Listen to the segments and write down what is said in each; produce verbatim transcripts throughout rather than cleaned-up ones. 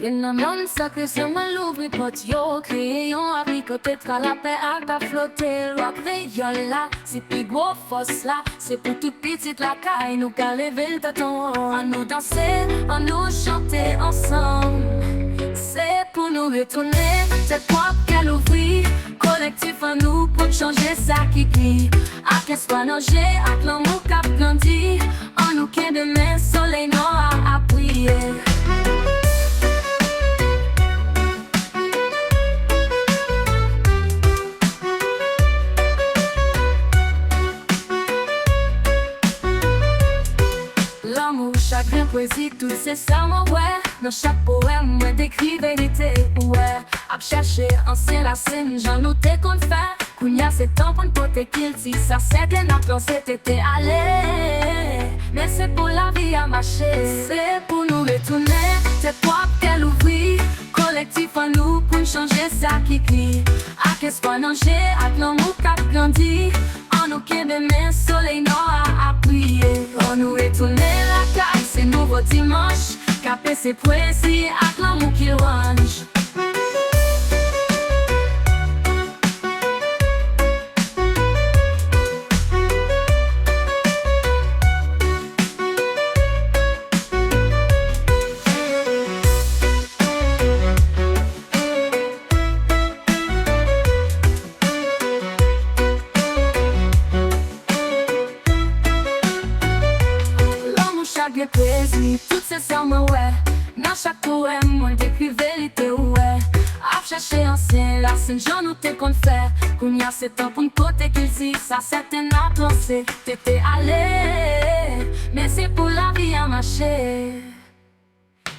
Vin nan mòn sakre, sèlman louvri pòt yo, kreye yon abri kote twa lapè a ka flote. Lwa kreyòl la, se pi gwo fòs la, se pou tout pitit lakay nou ka leve l tanton. Ann nou danse, ann nou chante ansanm. Se pou nou retounen tèt pwòp, kè louvri, kolektif ann nou pou n chanje sa ki gri. Ak espwa nan je, ak lanmou k ap grandi, ann nou kenbe men solèy nò a ap briye. Lanmou, chagren, pwezi, tout se sa mwen wè. Nan chak powèm, mwen dekri verite ou wè. Ap chèche ansyen rasin, jan nou te konn fè. Kounye a, se tan pou n pote kilti, sa sèten n ap lanse tete ale. Men se pou lavi a mache. Se pou nou retounen tèt pwòp, kè louvri, kolektif ann nou pou n chanje sa ki gri. Ak espwa nan je, ak lanmou k ap grandi, ann nou kenbe men, solèy nò a ap briye. Ann nou retounen lakay, se nouvo dimanch, k ap plen se pwezi ak lanmou ki lwanj. Lanmou, chagren, pwezi, tout se sa mwen wè. Nan chak powèm, mwen dekri verite ou wè. Ap chèche ansyen rasin, jan nou te konn fè. Kounye a, se tan pou n pote kilti, sa sèten n ap lanse tete ale. Men se pou lavi a mache.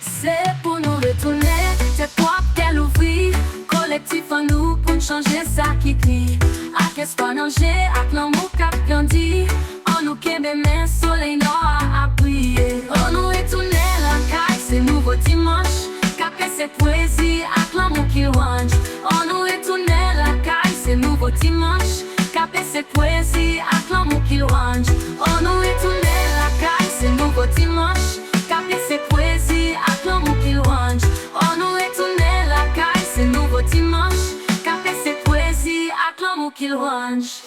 Se pou nou retounen tèt pwòp, kè louvri, kolektif ann nou pou n chanje sa ki gri. Ak espwa nan je, ak lanmou k ap grandi, ann nou kenbe men, solèy nò a ap briye. Ann nou retounen lakay, se nouvo dimanch, k ap plen se pwezi ak lanmou ki lwanj. Ann nou retounen lakay, se nouvo dimanch, k ap plen se pwezi ak lanmou ki lwanj. Ann nou retounen lakay, se nouvo dimanch, k ap plen se pwezi ak lanmou ki lwanj. Ann nou retounen lakay, se nouvo dimanch, k ap plen se pwezi ak lanmou ki lwanj.